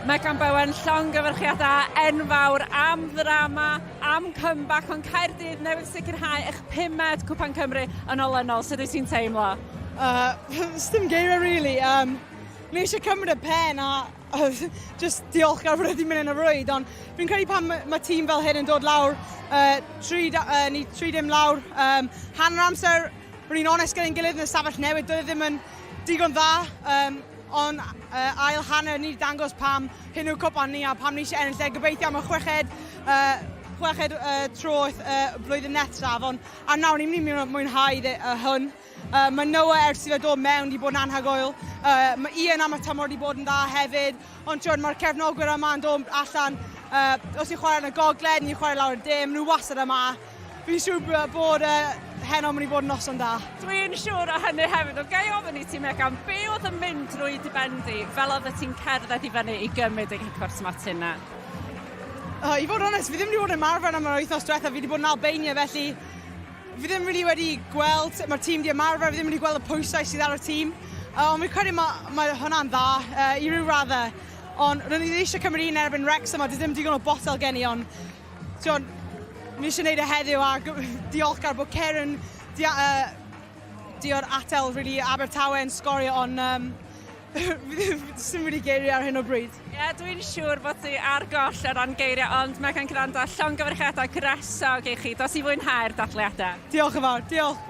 Megan Bowen, llongyfarchiadau enfawr am ddrama, am comeback, ond Caerdydd newydd sicrhau eich pumed Cwpan Cymru yn olynol. Sut wyt ti'n teimlo? Dim geiriau, really. Ni eisiau cymryd y pen a just diolchgar fod wedi mynd yn y rwyd, ond fi'n credu pan mae tîm fel hyn yn dod lawr, ni 3-0 lawr, hanner amser, rwy'n onest gyda'n gilydd yn y stafell newid, doedd e ddim yn digon dda, ond ail hanner ni wedi dangos pam hyn yw cwpan ni a pam ni eisiau ennill e. Gobeithio am y chweched tro blwyddyn nesaf, ond a nawr ni'n mynd i mwynhau hwn. Mae Noah ers i fe dod mewn wedi bod yn anhygoel. Mae Ian am y tymor wedi bod yn dda hefyd, ond ti'n mae'r cefnogwyr yma yn dod allan. Os i'n chwarae yn y gogledd, ni'n chwarae lawr y de, maen nhw wastad yma. Fi'n siŵr bod heno mynd i bod yn noson da. Dwi'n siŵr o hynny hefyd. O gai ofyn i ti, Megan, be oedd yn mynd drwy dy ben di fel oedd ti'n cerdded i fyny i gymryd y gic o'r smotyn na? I fod yn onest, fi ddim wedi bod yn ymarfer am yr wythnos diwethaf, fi wedi bod yn Albania, felly fi ddim really wedi gweld sut mae'r tîm wedi ymarfer, fi ddim wedi gweld y pwysau sydd ar y tîm. Ond fi'n credu mae hwnna'n dda i ryw raddau. Ond rydyn ni eisiau cymryd un erbyn Wrexham a does ddim digon o botel gen i, ond ti'n ni eisiau gwneud e heddiw a diolchgar bod Karen di o'r atel really Abertawe yn sgorio, ond sy'n really geiriau ar hyn o bryd. Ie, yeah, dwi'n siŵr bod ti ar goll o ran geiriau, ond Megan, gwrando, llongyfarchiadau gwresog i chi. Dos i fwynhau'r dathliadau. Diolch yn fawr, diolch.